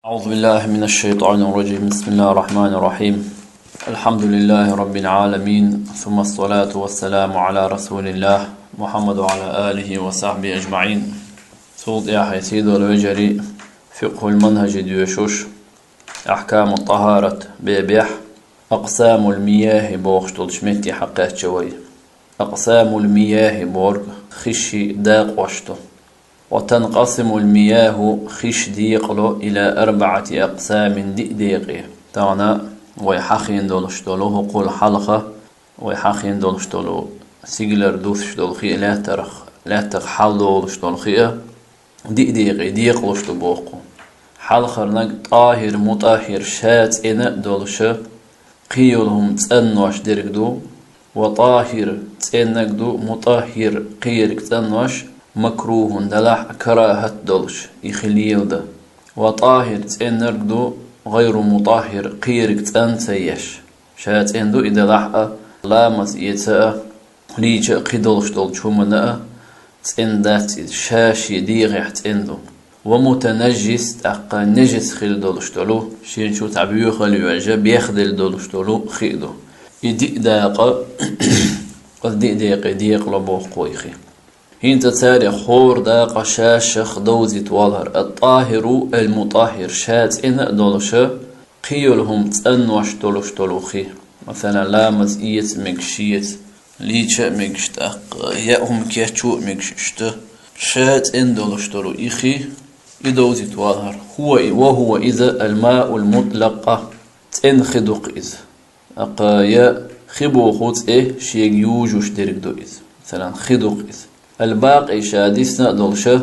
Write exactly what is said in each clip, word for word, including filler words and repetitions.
أعوذ بالله من الشيطان الرجيم. بسم الله الرحمن الرحيم. الحمد لله رب العالمين، ثم الصلاة والسلام على رسول الله محمد وعلى آله وصحبه أجمعين. Цул тӀехьа сийдолу вежарий, фикъхул манхӀажи доьшуш, ахькаму тӀахӀарат бебехь, акъсамул мияхӀи бохуш долчу метте хьакхаьчча вай. Акъсамул мияхӀи бохург хиши дакъош ду. Ва танкъасимул мияхӀу, хиш декъало, ила арбаӀати акъсамин, диъ декъе. Тахана вай хьахийна долуш долу хӀокхул хьалха, вай хьахийна долуш долу сигалара дуссуш долу хиъ лаьттарх, лаьттах хьал долуш долу хиъ, диъ декъе декъалуш ду боху. Хьалхарнаг тӀахӀир, мутӀахӀир ша цӀена а долуша, кхин йолу хӀума цӀаннош дерг ду, ва тӀахӀир цӀеннаг ду, мутӀахӀир кхиерг цӀаннош, макрухӀун, делахь а карахӀат долуш, и хи леладан. Ва тӀахӀир цӀеннарг ду, гӀайру мутӀахӀир кхиерг цӀан ца еш. Ша цӀена ду и делахь а, ламаз эца а, лийча а кхин долуш долчу хӀумана а, цӀена дац иза, ша шен дегӀехь цӀена ду. Ва мутанажжис, тӀаккха нажис хила долуш долу, шен чу цхьа боьхалла йоьжна, бехделла долуш долу хиъ ду. И диъ дакъа, оцу диъ декъе декъало боху кху и хи. ХӀинца царех хӀора дакъа ша-шах довзийта валахьара: ат-тӀахӀиру ал-мутӀахӀӀир, ша цӀена а долуша, кхин йолу хӀума цӀаннош долуш долу хи. Масала, ламаз эца мегаш шеца, лийча а мегаш, тӀаккха яа хӀума кечо а мегаш, иштта ша цӀена долуш долу и хи, и довзийта валахьара. ХӀува и, ва хӀува иза ал-маул мутӀлакъ, цӀена хи ду-кх иза. ТӀаккха я хи боху цӀе шега южуш дерг ду иза. Масала, хи ду-кх иза. Ал-бакъи, ша дисна а долуша,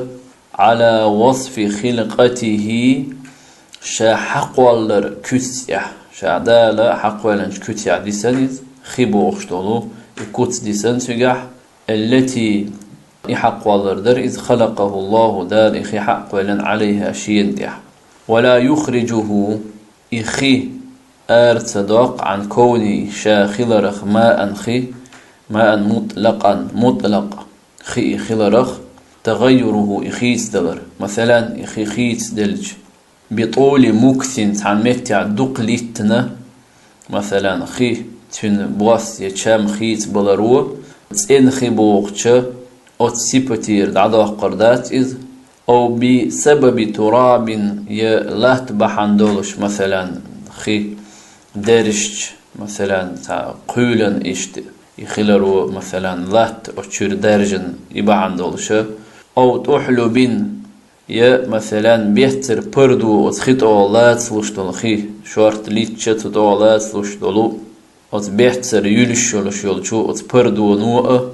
Ӏала васфи хилкъатихӀи, ша хьакхоллар куьцехь, ша Дала хьакхоьллинчу куьцехь дисана иза, хи бохуш долу и куц дисана цигахь, аллати, и хьакхоллар дара иза, халакъахӀу ЛлахӀу, Дала и хи хьакхоьллина, Ӏалайхьа, шена тӀехь. Ва ла юхрижухӀу, и хи ара ца доккху, Ӏан ковни, ша хиларх, маан хи, маан мутӀлакъан, мутӀлакъ хи и хиларх, тагӀаййурухӀу, и хийцадалар. Масала, и хи хийцаделча, битӀули муксин, цхьана меттехь дукха литтина, масала, хи, цуьнан бос я чам хийцабаларо, цӀена хи бохуча, оцу сипатера дӀадоккхур дац иза, ав би сабаби турабин, я латта бахьана долуш, масала, хи даьржича, масала, цхьа кхоьлина иштта и хиларо, масала, латта оцу чуьра даьржина и бахьана долуша, ав тӀухьлубин, я, масала, беццара пардо оцу хи тӀехула лацалуш долу хи, шорта литтича цу тӀехула лацалуш долу, оцу беццара юьлуш йолуш йолчу оцу пардоно а,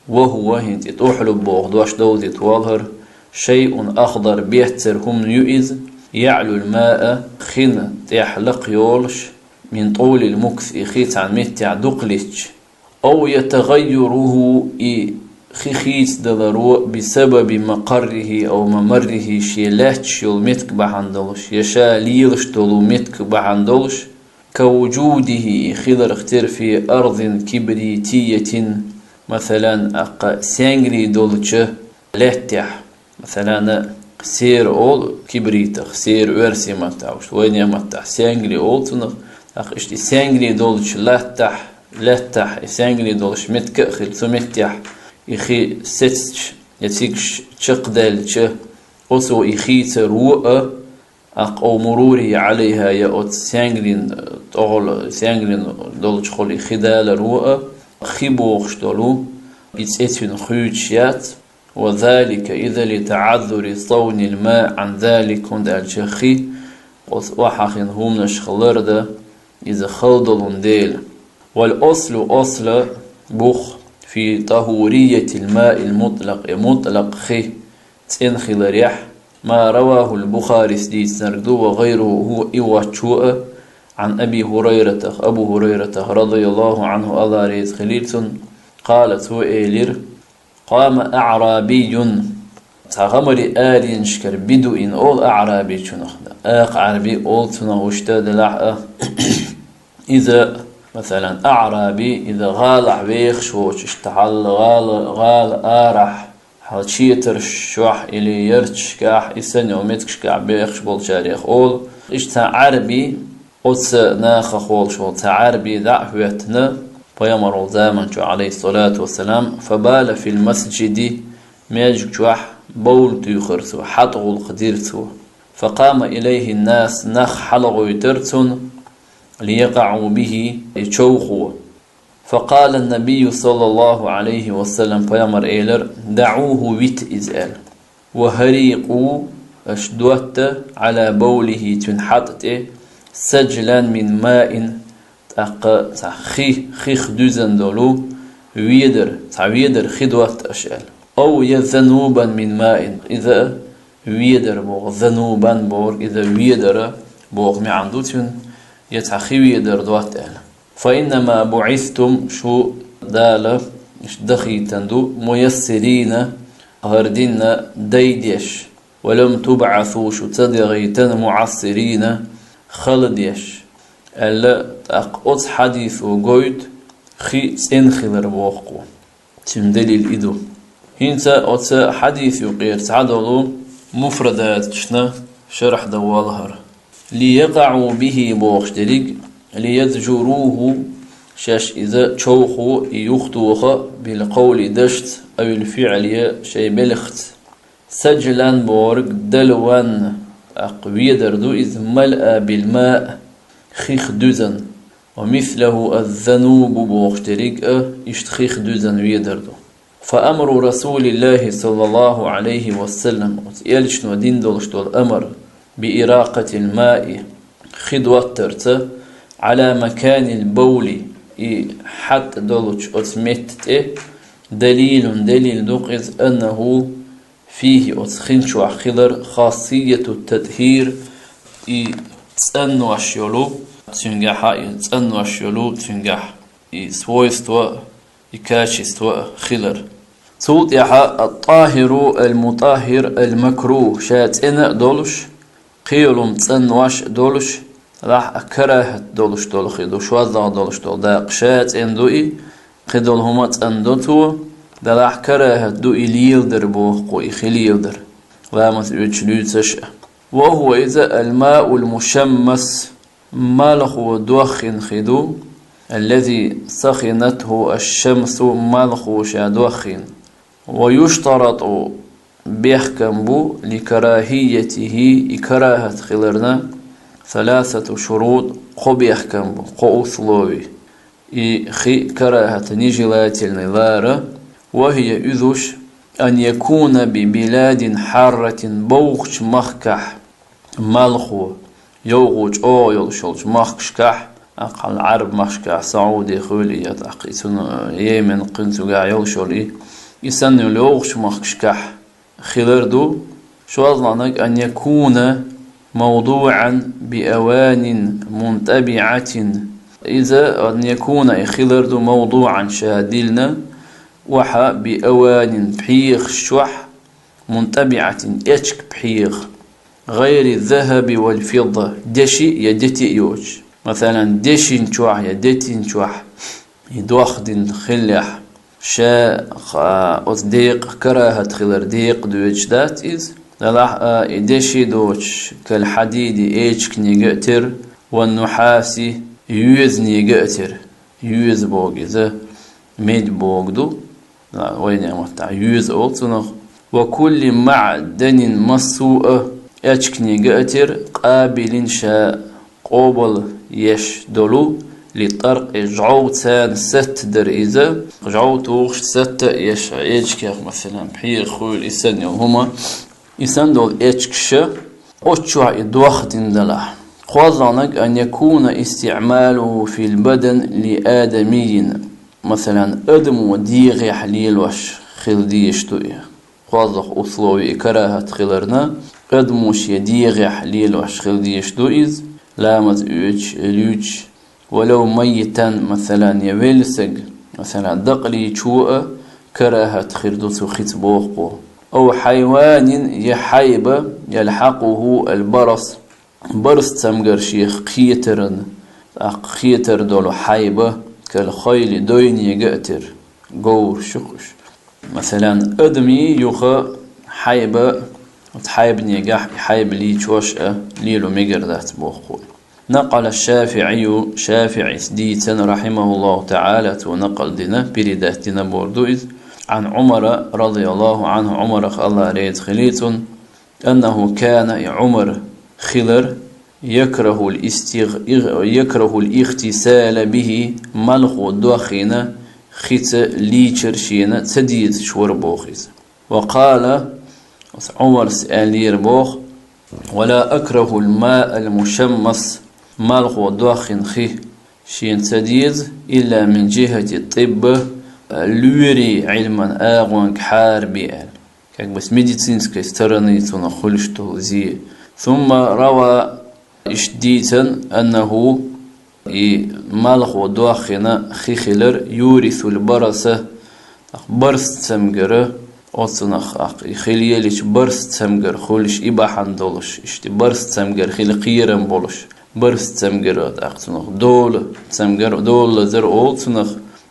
ва хӀува, хӀинца и тӀухьлуб боху дош довзийта валахьара, шайъун ахдар, беццара хӀума ю иза, яӀлул маа, хин тӀехь лакха йолуш, мин тӀулил мукс, и хи цхьана меттехь дукха литтича. Ав ятагӀаййарухӀу, и хи хийцадаларо, бисабаби макъаррихӀи ав мамаррихӀи, шен лаьтташ йолу меттиг бахьана долуш, я ша лелаш долу меттиг бахьана долуш, кавуджудихӀи, и хиларх тера, фи арзин кибритийятин, масала, тӀаккха сенгри долча лаьттехь. Масала, сера олу кибритах, сера оьрсийн маттахь, уьш вайнехан маттахь сенгри олу цунах, тӀаккха иштта и сенгри долчу латтахь, лаьттахь и сенгри долуш меттиг а хилла, цу меттехь и хи сецча, я цигаш чекхдаьлча, оцо и хийцаро а, тӀаккха ав мурурихӀи ӀалайхӀа, я оцу сенгрин тӀехула, сенгрин долчухула и хи даларо а, хи бохуш долу и цӀе цуьнан хуьйцуш яц. Ва залика иза литаӀаззури савнил ма Ӏан залик, хӀунда аьлча хи оцу охьахиъна хӀуманашха лардан иза хала долун дела. Вал аслу, асла бух, фи тӀахӀуриятил маил мутӀлакъ, и мутӀлакъ хи цӀена хиларехь, ма равахӀул Бухарис дийцинарг ду, ва гӀайрухӀу, хӀу и воцчо а, Ӏан Аби ХӀурайратах, Абу ХӀурайратах, радияллахӀу ӀанхӀу, АллахӀ реза хилийла цунна, къала, цо элира: Къама аӀрабийюн, цхьа гӀамари аренашкара бидуин олу аӀрабичунах, акха Ӏарби олу цунах, вуьшта делахь а. Иза, масала, аӀраби, иза гӀалахь вехаш воцуш, иштта хьалла гӀала, гӀала арахь, хьал четарш чохь или ярташкахь, и санна йолу меттигашкахь бехаш болчарех олу. Иштта цхьа Ӏаьрби, оцу нахах волуш волу цхьа Ӏаьрби дӀа а хӀоьттина, пайхамар волу заман чохь, алейхиссалату вассалам, фабала фил масджиди, маьждиг чохь бовла туьйхира цо, хьатӀа гӀуллакх дира цо. Факъама илайхи нас, нах хьалагӀойтара цунна, лиякъаӀу бихи, и човхо. Факъала набийю саллаллаху алейхи ва саллам, пайхамар элира: «ДаӀуху, вита иза», — аьлла. «Ва хӀарикъу, аша дотта, Ӏала бавлихи, цуьнан хьатӀа тӀе, саджлан мин маин, тӀаккха цхьа хи, хих дуьзна долу ведар, цхьа ведар хи дотта аша», — аьлла. «Ав я занубан мин маин», иза а ведар боху, занубан бохург иза ведара боху маьӀна ду цуьнан, я цхьа хи ведар дотта аьлла. «Фа иннама буӀистум», шу Дала дахийтина ду, «муяссирина», хӀара динна дайдеш, «ва лам тубӀасу», шу ца дахийтина, «муӀассирина», хала деш, аьлла, тӀаккха оцу хьадисо гойту хи цӀена хилар боху. Цуьнан далил и ду. ХӀинца оцу хьадис юкъера цхьадолу муфрадаташна шархь дан волахьара. «ЛиякъаӀу бихи» бохуш дерриг, «лиязжуруху», шаьш иза човхо, и юхатоха, «билкъавли», дашца, «авил фиӀли», я шайн белхаца. «Саджлан» бохург «далван», тӀаккха ведар ду иза, «малъа билмаъ», хих дуьзна. «Ва мислаху аз-занубу» бохуш дерриг а иштта хих дуьзна ведар ду. «Фа амру Расулиллахи саллаллаху алейхи ва саллам», оцу элчано дина долуш долу амар, «би иракъатил маи», хи доттарца, «Ӏала маканил бавли», и хьатӀа долчу оцу метта тӀе, «далилун», далил ду-кх иза, «аннаху», фихи, оцу хин чохь хилар, «хасияту татхир», и цӀанвеш йолу, цуьнгахьа и цӀанвеш йолу, цуьнгахь и свойство, и качество хилар. Цул тӀаьхьа «ат-тахиру ал-мутаххир ал-макрух», ша цӀена а долуш, кхин йолу хӀума цӀанвеш а долуш, делахь а карахӀат долуш долу хи ду, шозлагӀа долуш долу дакъа ша цӀена ду и, кхидолу хӀума цӀанду цо, делахь карахӀат ду и леладар боху кху, и хи леладар, ламаз оьцуш, луьйцуш а. «Ва хӀува», иза, «ал-маул мушаммас», малхо доххийна хи ду, «аллази сахинатху аш-шамсу», малхо ша доххийна. «Ва юштарату», бехкам бу, «ли карахиятихи», и карахӀат хиларна, «саласату шурут», кхо бехкам бу, кхо услови. И хи карахӀат, нежелательный лара, «ва хӀия», уьш, «ан якуна би биладин хьарратин», бовхачу махкахь, малхо, йовхо чӀогӀа йолуш йолчу махкашкахь, аккхал Ӏарб махкашкахь, Сауди хуьлий, я тӀаккха и цунна Йемен кхин цуьнгахь йолуш йолу и, и санна йолу йовхачу махкашкахь хилар ду, шозлагӀниг, «ан якуна мавдуӀан би аванин мунтабиӀатин», иза, «ан якуна», и хилар ду, «мавдуӀан», ша диллина, «охьа би аванин», пхьегӀаш чохь, «мунтабиӀатин», эчиг пхьегӀа, «гӀайри захаби вал фидда», деши я дети а йоцуш. Масалан, дешин чохь я детин чохь и дохдина хиллехь, ша, а, оцу декъа карахӀат хилар декъа доьдуш дац иза. Делахь а и деши доцуш, «кал-хьадиди», эчигнега а тера, «ван-нухьаси», йоьзанега а тера. Йоьза боху иза, медь боху ду. Вайнехан маттахь йоьза олу цунах. «Ва кулли маъданин», массо а эчигнега а тера, «къабилин», ша къобал еш долу, «ли таркъи», жӀов царна сатта дара иза, жӀов тухуш сатта а еш, эчигех, масалан, пхьегӀа хуьлу, и санна йолу хӀума, и санна долу эчигаш, оцу чохь и дохдина делахь. КхозлагӀниг, «ан якуна истиъмалуху фил бадан ли адамийин». Масалан, адамо дегӀехь лелош хила дезаш ду и. КхозлагӀа услови и карахӀат хиларна, адамо шен дегӀехь лелош хила дезаш ду иза, ламаз оьцуш, луьйчуш, «валав маййитан», масалан, я велласаг, масалан, дакъалийчо а карахӀат хир ду цу хица боху кхо. «Ав хьайванин», я хьайба, «ялхьакъуху ал-барас», барс цамгар шех кхетаран, тӀаккха кхетар долу хьайба, «кал-хайли», дойнега а тера, говраш ю-кх уьш. Масалан, адамий юха хьайба, оцу хьайбанегахь и хьайба лийчош а лело мегар дац боху. نقل الشافعي, ШафиӀис дийцина, رحمه الله تعالى, цо накъал дина, передать дина бохург ду иза, عن عمر رضي الله عنه, Ӏумарах, АллахӀ реза хилийла цунна, أنه كان, и Ӏумар хилар, يكره الاستغ-, يكره الاغتسال به, малхо доххийна хица лийчар шена ца дезаш вара боху иза. وقال, оцу Ӏумарс аьллера боху: ولا أكره الماء المشمس, малхо доххийна хи шена ца деза, إلا من جهة الطب, лоьрийн Ӏилман агӀонга хьара бен аьлла. Как бы с медицинской стороны цунах хуьлуш долу зе. ثم روى, иштта дийцина, أنه, и малхо доххийна хи хилар, يورث البرص, барс цамгар, оцунах, и хи лелийча барс цамгар хуьлуш, и бахьана долуш, иштта барс цамгар хила кхерам болуш, барс цамгар, тӀаккха цунах дола цамгар, дола лазар олу цунах,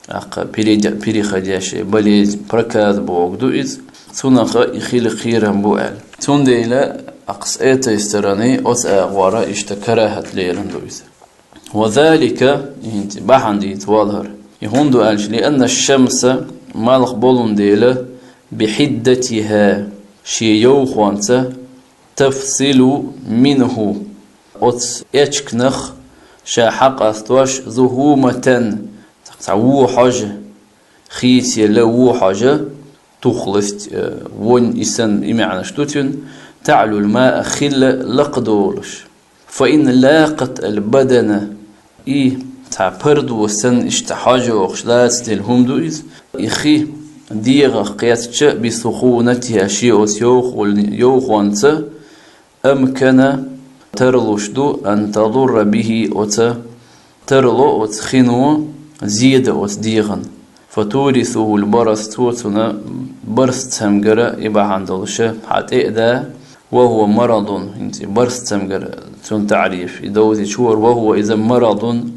тӀаккха переходящая болезнь, проказа бохург ду иза, цунах и хила кхерам бу аьлла. Цундела, тӀаккха с этой стороны, оцу агӀора иштта карахӀат лерина ду иза. وذلك, хӀинца бахьана дийца валахьара. И хӀунда ду аьлча, لأن الشمس, малх болун дела, بحدتها, шен йовхонца, تفصل منه, оцу эчканах ша хьакъастош, زهومة, цхьа вон хьожа, хийцаелла вон хьожа, тухлость, э, вонь, и санна и маьӀнаш ду цуьнан, تعلو الماء, хи лакхадолуш. فإن لاقت البدن, и цхьа пардо санна иштта хьожа йохуш лацаделла хӀума ду иза, и хи дегӀах кхеттача, بسخونتها, шен оцу йовхо-, йовхонца, أمكن, тарлуш ду, أن تضر به, оцу тарло оцу хино зе дан оцу дегӀан. فتورثه البرص, цо цунна барс цамгар и бахьана долуш хьа тӀе а дан, وهو مرض, хӀинца и барс цамгар, цунна таӀриф и довзийча вара, وهو, иза, مرض,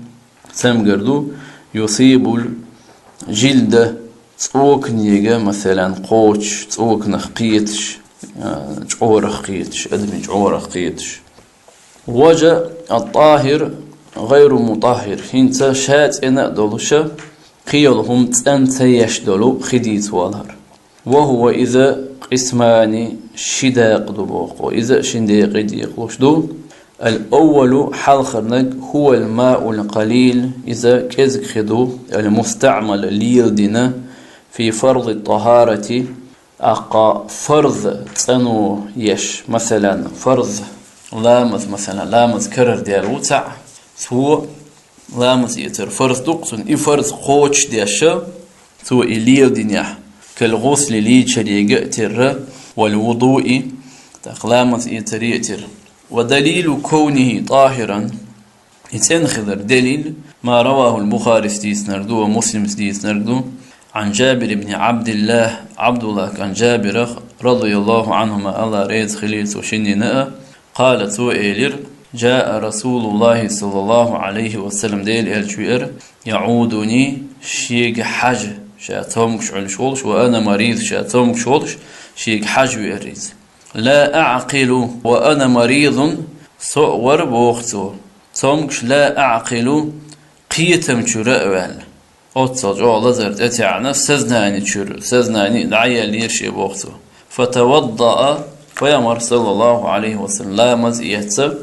цамгар ду, يصيب الجلد, цӀоканега, масалан, кхочуш, цӀоканах кхеташ, а, чӀорах кхеташ, адамийн чӀорах кхеташ. وجاء الطاهر غير المطهر, хӀинца ша цӀена а долуша, кхин йолу хӀума цӀена ца еш долу хи дийца валахьара. وهو, иза, قسمان, ши дакъа ду боху, иза шина декъе декъалуш ду. الأول, хьалхарниг, هو الماء القليل, иза кӀезиг хи ду, المستعمل, леладина, في فرض الطهارة, тӀаккха фарз цӀано еш, масалан, фарз ламаз, масалан, ламаз карара даьлла ву цхьаъ, цо ламаз эцар фарз ду-кх цунна, и фарз кхочушдеш, цо и леладинехь, كالغسل, лийчарега а терра, والوضوء, тӀаккха ламаз эцаре а терра. ودليل كونه طاهرا, и цӀена хилар делил, ما رواه البخاري, дийцинарг ду, ва Муслимс дийцинарг ду, عن جابر بن عبد الله, Ӏабдуллах кӀант Жабирах, رضي الله عنهما, АллахӀ реза хилийла цу шиннина а, قال, цо элира: جاء رسول الله صلى الله عليه وسلم, Делан элча веара, يعودني, шега хьажа, ша цомгуш Ӏуьллуш волуш, وأنا مريض, ша цомгуш волуш, шега хьажа веара иза. لا أعقل وأنا مريض, со а вара, боху цо, цомгуш, لا أعقل, кхетам чуьра а ваьлла. Оццул чӀогӀа лазар тӀетаьӀна, сознани чуьра, сознани а дӀаеллера шен, боху цо. فتوضأ, Пайхамар, صلى الله عليه وسلم, ламаз эцна,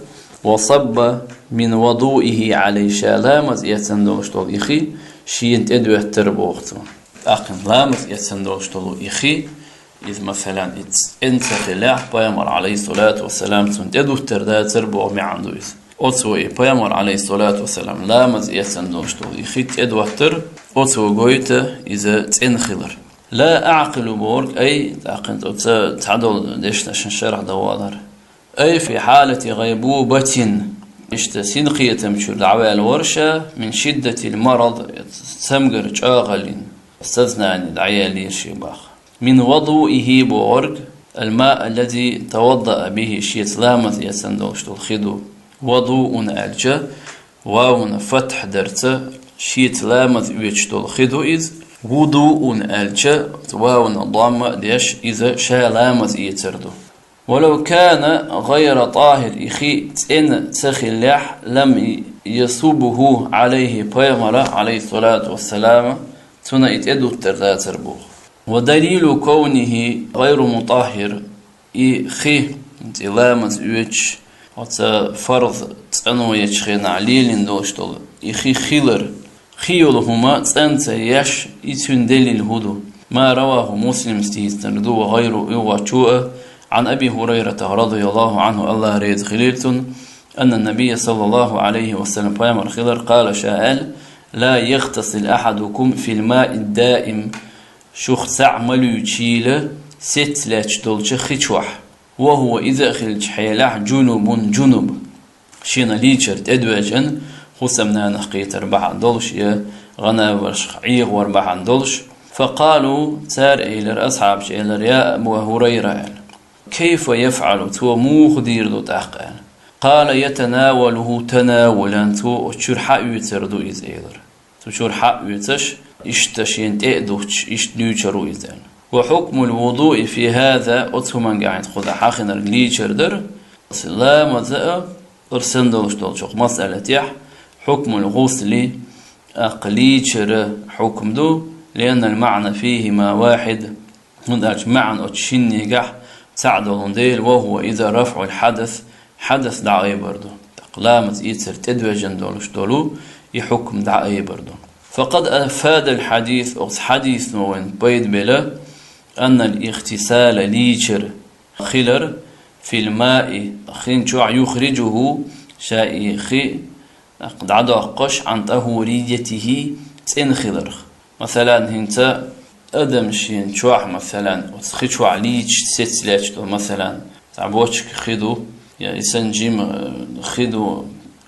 وصب من وضوئه علي, ша ламаз эцна долуш долу и хи шена тӀедоьттура, боху цо. ТӀаккха ламаз эцна долуш долу и хи, иза, масалан, иза цӀена ца хилехь, Пайхамар, عليه الصلاة والسلام, цунна тӀедуттур дацара боху маьӀна ду иза. Оцо и Пайхамар, عليه الصلاة والسلام, ламаз эцна долуш долу и хи тӀедоттура, оцо гойту иза цӀена хилар. لا أعقل бохург, ай, тӀаккха оцу цхьадолу дешнашна шарахь дан валар. أي في حالة غيبوبة, иштта синкхетам чуьра дӀаваьлла вара ша, من شدة المرض, цамгар чӀагӀаллин, сознани дӀаеллера шен боху. من وضوئه бохург, الماء الذي توضأ به, шеца ламаз эцна долуш долу хи ду. وضوء аьлча, вавна фатхь дарца, шеца ламаз оьцуш долу хи ду иза. وضوء аьлча, вавна дамма а деш, иза ша ламаз эцар ду. ولو كان غير طاهر, и хи цӀена ца хиллехь, لم يصبه عليه, пайхамара, عليه الصلاة والسلام, цунна и тӀедуттар дацар боху. ودليل كونه غير مطهر, и хи, и ламаз оьцуш, оцу фарз цӀано ечу хенахь лелийна долуш долу и хи хилар, хи йолу хӀума цӀена ца еш, и цуьнан делил хӀун ду? ما رواه مسلم, стийцинарг ду, وغيره, уьгӀачо а, عن أبي هريرة رضي الله عنه, АллахӀ реза хилийла цунна, أن النبي صلى الله عليه وسلم, пайхамар хилар, قال, ша аьлла: لا يغتسل أحدكم في الماء الدائم, шух цхьаъ ма луьйчийла сецна лаьтташ долчу хи чохь, وهو, иза а хиллачу хьелехь, جنب, جنب, шена лийчар тӀедоьжна, хӀусамнанах кхетар бахьана долуш я гӀанаваршах Ӏехор бахьана долуш. فقالوا, цара элира, асхьабаша элира: يا أبا هريرة, аьлла, كيف يفعل, цо муха дийр ду тӀаккха, аьлла. قال: يتناوله تناولا, цо оцу чуьра хьаоьцур ду иза, элира. Цу чуьра хьаоьцуш, иштта шена тӀе а дуттуш, иштта луьйчур ву иза, аьлла. وحكم الوضوء في هذا, оцу хӀуманга хӀинца кхузахь хьахинарг лийчар дара, ламаза а, ирсан долуш долчу масъалатехь, حكم الغسل, тӀаккха лийчара хьукм ду, لأن المعنى فيهما واحد, хӀунда аьлча маьӀна оцу шиннигахь цхьаъ долун дела, وهو, иза, رفع الحدث, хьадас дӀаайбар ду. ТӀаккха ламаз эцар тӀедоьжна долуш долу и хьукм дӀаайбар ду. فقد أفاد الحديث, оцу хьадисо вайна пайда бела, أن الاغتسال, лийчар хилар, في الماء, хин чохь, يخرجه, ша и хи дӀадоккхуш, عن طهوريته, цӀена хиларх. Масалан, хӀинца адам шен чохь, масалан, оцу хи чохь лийча сецна лаьтташ долу, масалан, цхьа бочка хи ду, я и санна жима, э, хи ду,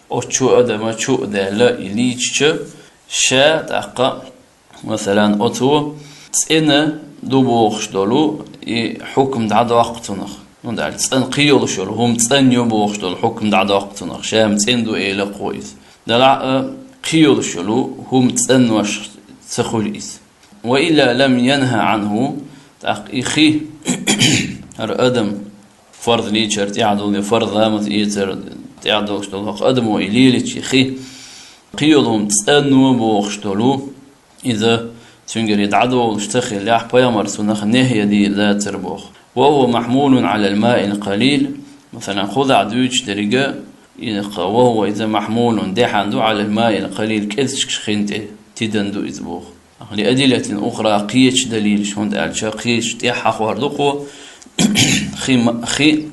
оцу чу адама чу а даьлла, и лийчича, ша тӀаккха, масалан, оцо цӀена ду бохуш долу и хьукм дӀадоккху цунах. ХӀунда аьлча цӀена кхин йолуш йолу хӀума цӀена ю бохуш долу хьукм дӀадоккху цунах, ша-м цӀена ду элира кхо иза. Делахь а, кхин йолуш йолу хӀума цӀенош ца хуьлу иза. وإلا لم ينه عنه, тӀаккха и хи, хӀара адам фарз лийчар тӀехь долу, я фарз ламаз эцар тӀехь долуш долу хӀокху адамо и лелийча и хи, кхин йолу хӀума цӀена ю бохуш долу, иза цуьнгара дӀадолуш ца хиллехь, пайхамар цунах нехье дийр дацар боху. وهو محمول على الماء القليل, масалан, кхузахь дуьйцуш дерг, и кха, وهو, иза, محمول, дехьан ду, على الماء القليل, кӀезачкаш хин тӀе тидам ду иза боху. لأدلة أخرى, кхечу далилаш, хӀунда аьлча кхечу тӀехь хьахор ду кхо, хи ма-, хи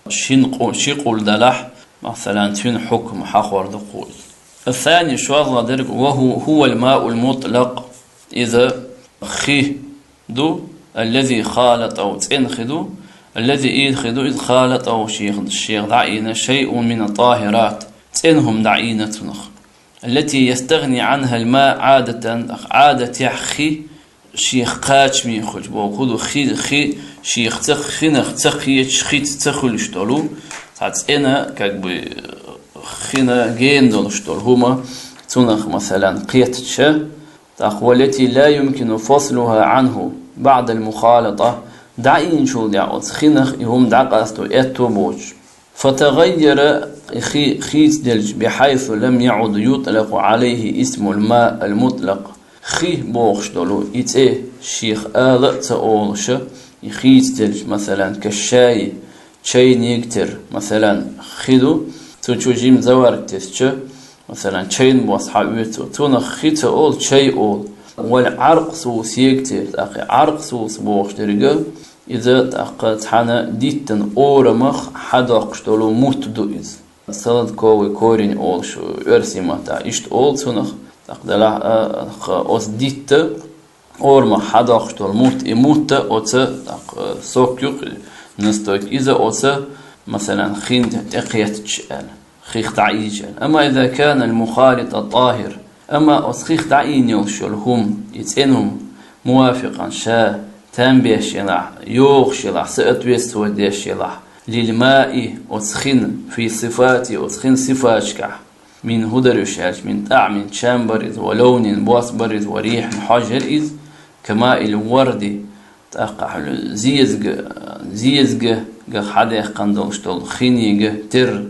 шин къу-, ши къул далахь, масалан, цуьнан хьукма хьахор ду кхо иза. الثاني, шолгӀа дерг, وهو, هو الماء المطلق, иза хи ду, الذي خالطه, цӀена хи ду, الذي, и хи ду, иза, خالطه, шех, шех дӀаийна, شيء من الطاهرات, цӀена хӀума дӀаийна цунах. التي يستغني عنها الماء عادة, Ӏадатехь хи шех кхачаме хуьлуш, боху хӀун ду, хи, хи шех ца, хинах ца кхеташ, хица ца хуьлуш долу, цхьа цӀена, как бы, хина гена долуш долу хӀума цунах, масалан, кхетача, тӀаккха, والتي لا يمكن فصلها عنه بعد المخالطة, дӀаийначул дӀа оцу хинах и хӀума дӀакъасто аьтто боцуш. فتغير, и хи хийцаделча, بحيث لم يعد يطلق عليه اسم الماء المطلق, хи бохуш долу и цӀе шех ала а ца олуша, и хийцаделча, масалан, كالشاي, чайниг тера, масалан, хи ду, цу чу жима заварка тесча, масалан, чайна бос хьаоьцу, цунах хи ца олу, чай олу. والعرقسوس, егтера, тӀаккха Ӏаркъсус бохуш дерг, иза тӀаккха цхьана диттан орамах хьадоккхуш долу мутт ду иза. Солодковый корень олуш оьрсийн маттахь иштта олу цунах, тӀаккха делахь а, оцу дитта орамах хьадоккхуш долу мутт, и мутта оца, тӀаккха сок юкъ, настойка, иза оца, масалан, хин тӀекхеттача аьлла, хих дӀаийча аьлла. أما إذا كان المخالط الطاهر, амма оцу хих дӀаийна йолуш йолу хӀума, и цӀена хӀума, موافقا, ша там беш елахь, йогӀуш елахь, соответствовать деш елахь, للماء, оцу хин, في الصفات, оцу хин сифаташкахь, من, хӀун дара уьш аьлча, من طعم, чам бара иза, ولون, бос бара иза, وريح, хьожа яра иза, كماء الورد, тӀаккха хьуна зезага, зезагах хьадаьккхина долуш долу хинега тера,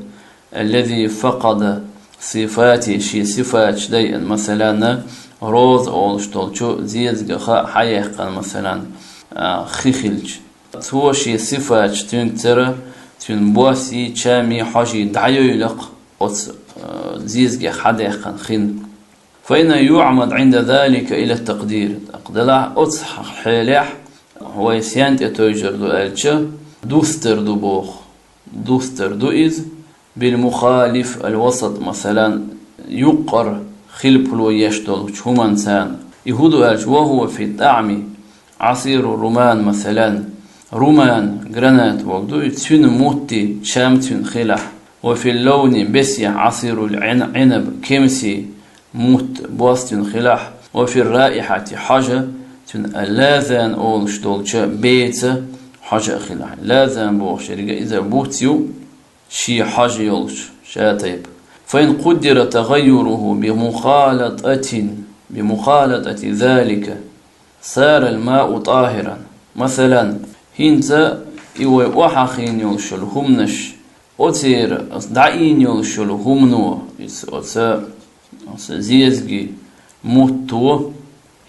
الذي فقد صفاته, шен сифаташ дайъина, масалан, роза олуш долчу зезагах хьаяьккхина, масалан, а, хи хилча. Цо шен сифаташ цуьнга тера, цуьнан боссий, чамий, хьожий дӀайойла-кх оцу, а, зезагах хьадаьккхина хин. فإنه يعمد عند ذلك إلى التقدير. ТӀаккха делахь оцу хьелехь вай сен тӀе тевжар ду аьлча, дустар ду боху. Дустар ду иза, بالمخالف الوسط, масалан, юккъара хилпало еш долчу хӀуманца. И хӀун ду аьлча, وهو في الطعم عصير الرمان, масалан, руман, гранат бохург ду, и цуьнан мутти, чам цуьнан хилахь, وفي اللون, бесехь, عصير العنب, кемсий, мутт, бос цуьнан хилахь, وفي الرائحة, хьожа, цуьнан лазан олуш долчу беца хьожа а хилахь. Лазан бохуш ерг иза буц ю, шен хьожа йолуш, ша тайпа. فإن قدر تغيره بمخالطة، بمخالطة ذلك صار الماء طاهرا. Масалан, хӀинца и вай охьахиъна йолуш йолу хӀуманаш, оцера, оцу дӀаийна йолуш йолу хӀумано, иза оцу, оцу зезагийн мутто,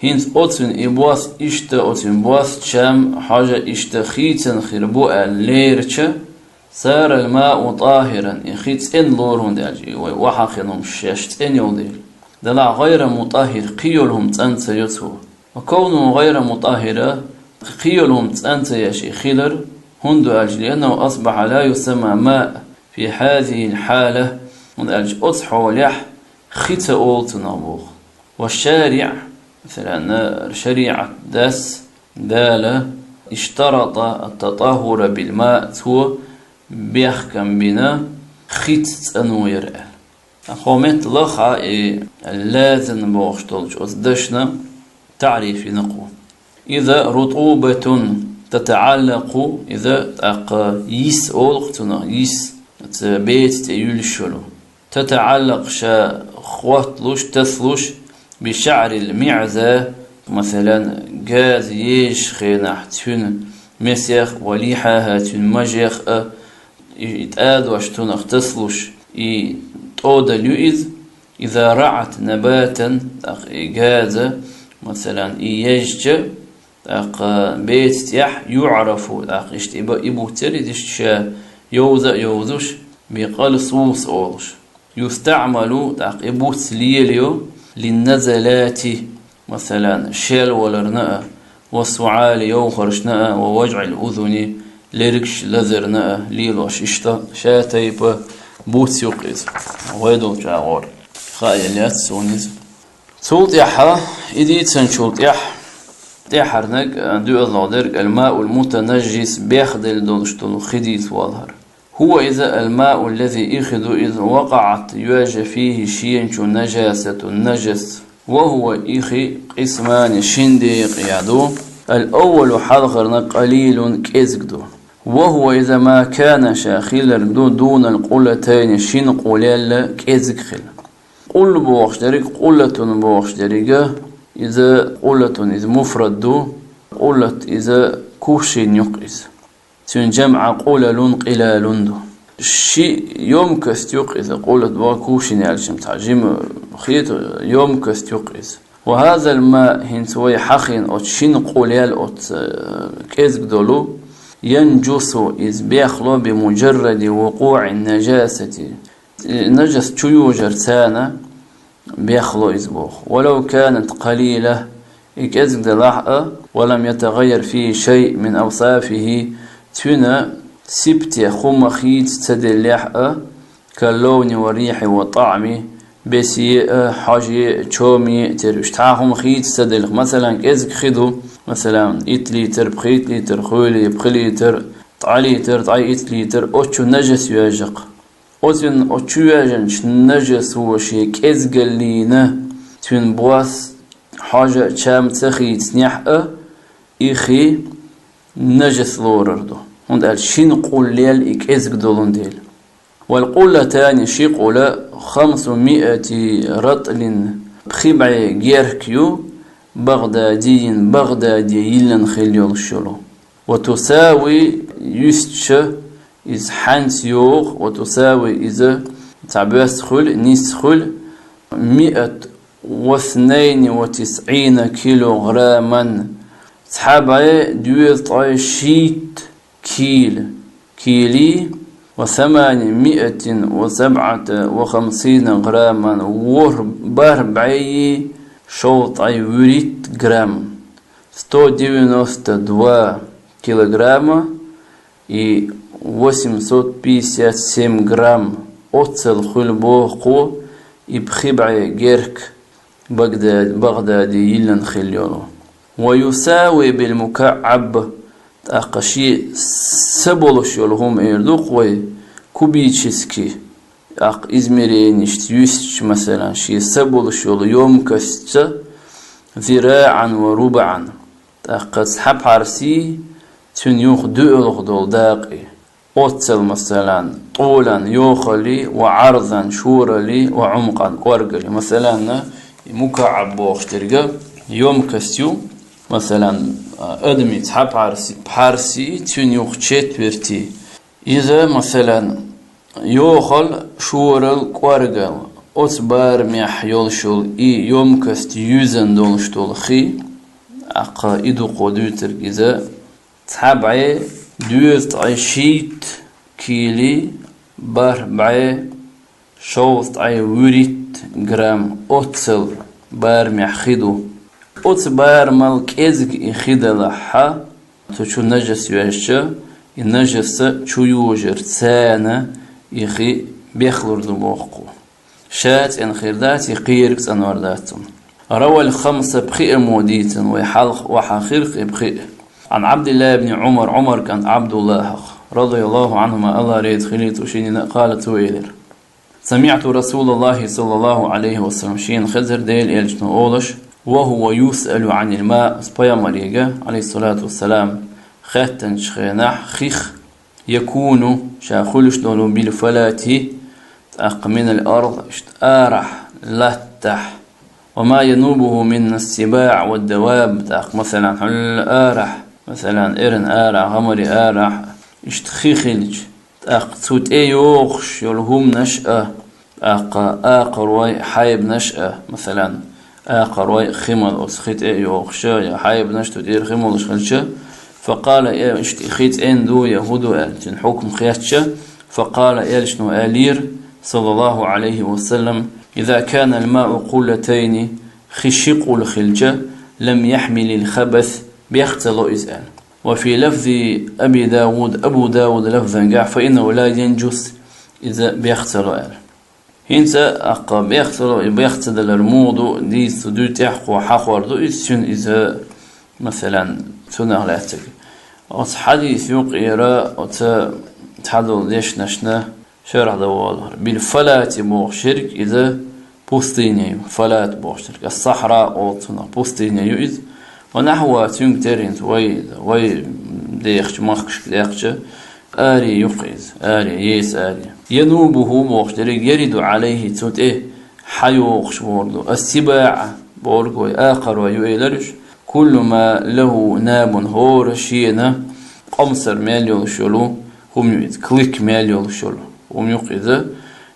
хӀинца оцуьнан и бос иштта, оцуьнан бос, чам, хьожа иштта хийцина хир бу аьлла лерча, صار الماء طاهرا, и хи цӀена лору, хӀунда аьлча и вай охьахиъна хӀуманаш шаьш цӀена йолу дела. Делахь غير مطهر, кхин йолу хӀума цӀан ца йо цо. وكونه غير مطهر, кхин йолу хӀума цӀан ца еш и хилар, хӀунда аьлча, لأنه أصبح لا يسمى ماء في هذه الحالة, хӀунда аьлча оцу хьолехь хи ца олу цунах боху. والشارع, масалан, шариӀат дас, Дала, اشترط التطهر بالماء, цо бехкам бина хица цӀано яр аьлла. Хьо метта лаха и лазан бохуш долчу оцу дашна таӀриф йина кху. إذا رطوبة تتعلق, иза тӀаккха йис олу-кх цунах, йис, оцу беца тӀе юьллуш йолу. تتعلق, ша хӀотталуш, тасалуш, بشعر المعزة, масалан, газа езачу хенахь цуьнан месех, ولحاها, цуьнан мажех а, и, и тӀадош цунах тасалуш, и тӀодалла ю иза. إذا رعت نباتا, тӀаккха и газа, масалан, и езча, тӀаккха беца тӀехь, يعرف, тӀаккха иштта и ба-, и буц яр иза, иштта ша йовза а йовзуш, بقلصوص олуш. يستعمل, тӀаккха и буц лелайо, للنزلات, масалан, шел валарна а, والسعال, йовхаршна а, ووجع الأذن, лергаш лазарна а лелош, иштта ша тайпа буц ю-кх иза. Вай долчу агӀор хаъ яц суна иза. Цул тӀаьхьа, и дийцинчул тӀаьхьа, тӀаьххьарниг, а, доьазалгӀа дерг, الماء المتنجس, бехделла долуш долу хи дийца валахьара. هو, иза, الماء الذي, и хи ду иза, وقعت, йоьжна, فيه, шена чу, نجاسة, нажас. وهو, и хи, قسمان, шина декъехь ду. الأول, хьалхарниг, قليل, кӀезиг ду. وهو, иза, ما كان, ша хилларг ду, دون القلتين, шина къулел кӀезиг хила. Къулла бохуш дерг, къуллатун бохуш дерг, иза къуллатун, иза муфрад ду, къуллат иза кувшин ю-кх иза. Цуьнан жамӀ къулалун, къилалун ду. Ши ёмкость ю-кх иза, къуллат боху кувшин аьлча-м цхьа жима хета, ёмкость ю-кх иза. وهذا الماء, хӀинца вай хьахийна оцу шина къулел оцу, э, кӀезиг долу, ينجس, иза бехло, بمجرد وقوع النجاسة. Нажас чу йожарца бехло иза боху. ولو كانت قليلة, и кӀезиг делахь а, ولم يتغير فيه شيء من أوصافه, цуьнан сипатех хӀума хийца ца деллехь а, كاللون والريح والطعم, бесе а, хьожа а, чоме а тера, уьш цхьа хӀума хийца ца деллехь. Масалан, кӀезиг хи ду, масалан, итт литр, пхийтта литр, хуьлий, пхи литр, ткъа литр, ткъе итт литр, оцу чу нажас йоьжна-кх. Оцуьнан оцу чу йоьжначу нажасо шен кӀезигаллина цуьнан бос, хьожа, чам ца хийцинехь а, и хи нажас лорар ду, хӀунда аьлча шина къулел и кӀезиг долун дела. والقلتان, ши къула, خمسمائة رطل, пхи бӀе герк ю, بغدادي, Багъдаде йиллина хилла йолуш йолу. وتساوي, юьстича, иза хьаьнца йогӀу, وتساوي, иза цхьа боьсса хуьлу, нисса хуьлу, مائة واثنين وتسعين كيلوغرامًا, цхьа бӀе доьзткъе шийтта кийла, кийли, وثمانمائة وسبعة وخمسين غرامًا, ворхӀ бархӀ бӀе шовзткъе вуьрхӀитта грамм, сто девяносто два килограмма и восемьсот пятьдесят семь грамм, оццул хуьлу боху кхо и пхи бӀе герга Багъда-, Багъдаде йиллина хилла йолу. ويساوي بالمكعب, тӀаккха шен са болуш йолу хӀума эр ду-кх вай, кубически, тӀаккха измеренишца юьстича, масалан, шен са болуш йолу ёмкостца, ذراعًا وربعًا, тӀаккха цхьа пхьарсий, цуьнан юха дуьалгӀа долу дакъий. Оццул, масалан, طولاً йохалли, وعرضاً шоралли, وعمقًا кӀоргалли. Масалан, и мукаӀаб бохуш дерг ёмкость ю, масалан, адамийн цхьа пхьарси, пхьарси, цуьнан юха четверти. Иза, масалан, йохалла, шоралла, кӀоргалла. Оцу барамехь йолуш йолу и ёмкость юьзна долуш долу хи, тӀаккха и дукха дуьйцург иза, цхьа бӀе доьзткъе шийтта кийли, бархӀ бӀе шовзткъе вуьрхӀитта грамм, оццул барамехь хи ду. Оцу барамал кӀезиг и хи далахь, цу чу нажас йоьзча, и нажаса чу йожар царна и хи бехлур ду боху кхо. Ша цӀена хир дац, и кхерга цӀанор дац цунна. روى الخمسة, пхиамо дийцина вай хьалха охьахирх и пхиъ. عن عبد الله بن عمر, Ӏумар кӀант Ӏабдуллахьах, رضي الله عنهما, АллахӀ реза хилийта цу шинна, قال, цо элира: سمعت رسول الله صلى الله عليه وسلم, шена хезира Делан элчано олуш, وهو يسأل عن الماء, пайхамарга, عليه الصلاة والسلام, хаьттинчу хенахь хих, يكون, ша хуьлуш долу, بالفلاة, тӀаккха, من الأرض, иштта арахь, латтахь, وما ينوبه من السباع والدواب, тӀаккха, масалан, хьуьлла арахь, масалан, эрна арахь, гӀамари арахь, иштта хи хилча, тӀаккха цу тӀе йогӀуш йолу хӀуманаш а, тӀаккха акхарой, хьайбанаш а, масалан, акхарой хи мала оцу хи тӀе а йогӀуш, я хьайбанаш цу тӀера хи молуш хилча, فقال, э, иштта хи цӀена ду я хӀун ду аьлла, цуьнан хьукам хетча, فقال, элчано элира, صلى الله عليه وسلم: إذا كان الماء قلتين, хи ши къула хилча, لم يحمل الخبث, бех ца ло иза аьлла. وفي لفظ أبي داود, Абу Дауда лафзангахь, فإنه لا ينجس, иза бех ца ло аьлла. ХӀинца аккха бех ца ло, и бех ца далар муха ду, дийца ду, тӀехь кхо хьахор ду иза, цуьнан иза, масалан, цунах лаьцнарг. Оцу хьадис юкъера оцу цхьадолу дешнашна шархь дан волахь. بالفلاة бохуш ерг иза пустыня ю, фалат бохуш ерг. Ас-сахьра олу цунах, пустыня ю иза. ونحوها, цуьнга тера, хӀинца вай, вай дехачу махкашка даьккхича, аре ю-кх иза, аре, еса аре. ينوبه бохуш дерг, يرد عليه, цу тӀе хьайогӀуш волу ду. السباع бохург вай акхарой ю элира уьш. كل ما له ناب, хӀора шена къомсар мел йолуш йолу хӀума ю иза, клык мел йолуш йолу хӀума ю-кх иза.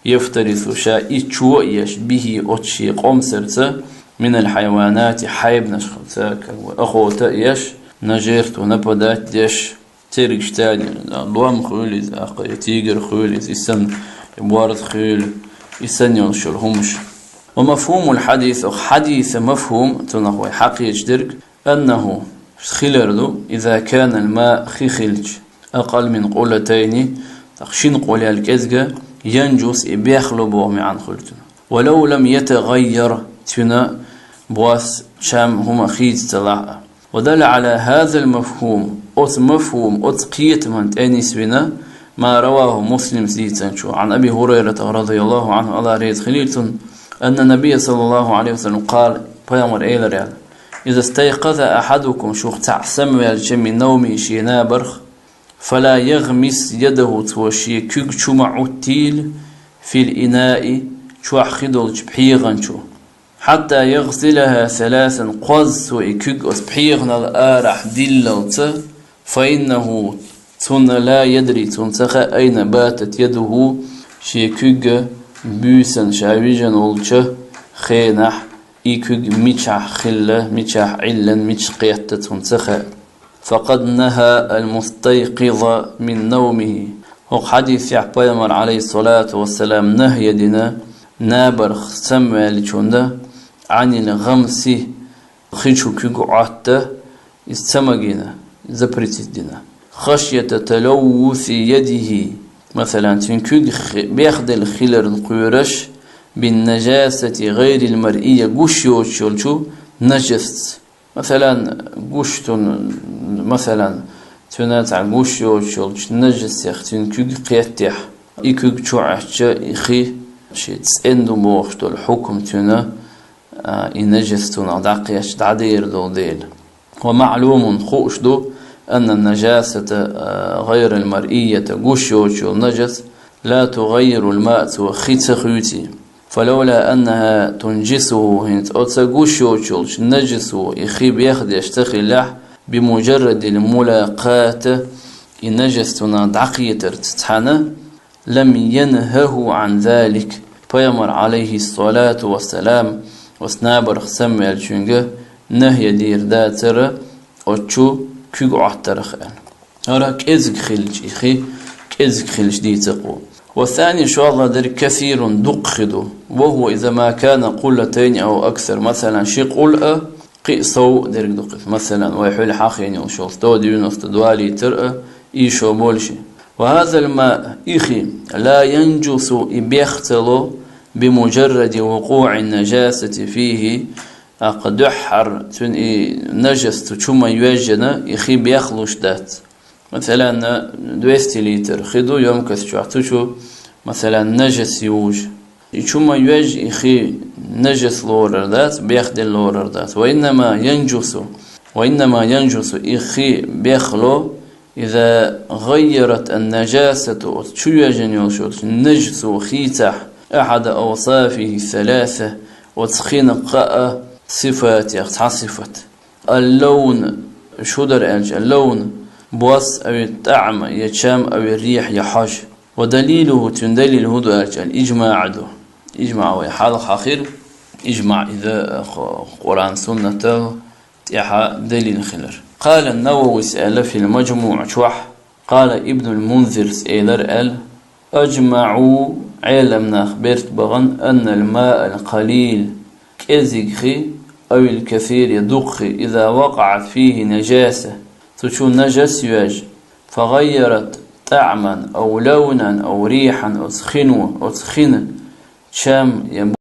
يفترس, ша и чо а еш, به, оцу шен къомсарца, من الحيوانات, хьайбанашца, как бы, охота а еш, на жертву нападать деш, цергаш царна, лом хуьлу иза, аккха, я тигр хуьлу иза, и санна, я борз хуьлу, и санна йолуш йолу хӀумаш. ومفهوم الحديث, хьадисан мафхум, цунах вай хьакхеташ дерг, أنه, хилар ду, إذا كان الماء, хи хилча, أقل من قلتين, тӀаккха шина къолел кӀезга, ينجس, и бех ло боху маьӀна хуьлу цуьнан. ولو لم يتغير, цуьнан бос, чам, хӀума хийца ца лахь а. ودل على هذا المفهوم, оцу мафхум, оцу кхетаман тӀе нисвина, ما رواه مسلم, дийцинчо, عن أبي هريرة رضي الله عنه, АллахӀ реза хилийла цунна, أن النبي صلى الله عليه وسلم قال, пайхамар элира аьлла: إذا استيقظ أحدكم, шух цхьаъ самаваьлча, من نومه, шен набарх, فلا يغمس يده, цо шен куьг чу ма Ӏуттийла, في الإناء, чохь хи долчу пхьегӀан чу. حتى يغسلها ثلاثا, кхозза цо и куьг оцу пхьегӀанал арахь диллалца, فإنه, цунна, لا يدري, цунна ца хаьа, أين باتت يده, шен куьг буьйсанна ша вижина волчу хенахь и куьг мичахь хилла, мичахь Ӏиллина, мича кхетта, цунна ца хаьа. فقد نهى المستيقظ من نومه. ХӀокху хьадисехь пайхамар, عليه الصلاة والسلام, нахья дина набарх самаваьллачунна, عن الغمس, хи чу куьг Ӏотта, иза ца магийна, запретить дина. خشية تلوث يده. Масалан, цуьнан куьг хи-, бехделла хиларна кхоьруш, بالنجاسة غير المرئية, гуш йоцуш йолчу нажасца. Масалан, гуш цунна, масалан, цуьнан цхьа гуш йоцуш йолчу нажасех цуьнан куьг кхеттехь, и куьг чу Ӏаьттича, и хи шен цӀена ду бохуш долу хьукам цуьнан, а, и нажас цунах дӀакхетча, дӀадер долу дела. ومعلوم, хууш ду, أن النجاسة, а, غير المرئية, гуш йоцуш йолу нажас, لا تغير الماء, цо хи ца хуьйций. فلولا أنها تنجسه, хӀинца оцу гуш йоцуш йолчу нажасо и хи бехдеш ца хиллехь, بمجرد الملاقاة, и нажас цунах дӀакхетарца цхьаьна, لم ينهه عن ذلك, пайхамар, عليه الصلاة والسلام, оцу набарх самаваьллачуьнга нахья дийр дацара оцу чу куьг Ӏоттарх аьлла. ХӀара кӀезиг хилча, и хи кӀезиг хилча дийца кху. والثاني, шолгӀа дерг, كثير, дукха хи ду. وهو إذا ما كان قلتين أو أكثر. Масалан, ши къул а, кхин а сов дерг ду кхин. Масалан, вай хьуьлла хьахийна йолуш йолу сто девяносто два литр а, и шо больше. وهذا الماء, и хи, لا ينجس, и бех ца ло, بمجرد وقوع النجاسة فيه, тӀаккха дуьххьара цуьнан и нажас цу чу ма йоьжжина, и хи бех луш дац. Масалан, двести литр хи ду, ёмкость чохь, цу чу, масалан, нажас южу. И чу ма йоьжжа, и хи нажас лорар дац, бехдина лорар дац. وإنما ينجس, وإنما ينجس, и хи бех ло, إذا غيرت النجاسة, оцу чу йоьжжина йолуш йолчу нажасо хийцахь, أحد أوصافه الثلاثة, оцу хин кхаа сифатех цхьа сифат. اللون, шу дара аьлча, اللون, бос, أو الطعم, я чам, أو الريح, я хьожа. ودليله, цуьнан далил хӀун ду аьлча, الإجماع ду. ИжмаӀ вай хьалха хьахийра, ижмаӀ иза, э, Къуръан-Суннатал тӀаьхьа далил хилар. قال النووي аьлла في المجموع чохь, قال ابن المنذر элира аьлла, أجمعوا, Ӏелам нах берт бахана, أن الماء القليل, кӀезиг хи, أو الكثير, я дукха хи, إذا وقعت فيه نجاسة, цу чу нажас йоьжжа, فغيرت طعما أو لونا أو ريحا, оцу хино, оцу хин чам я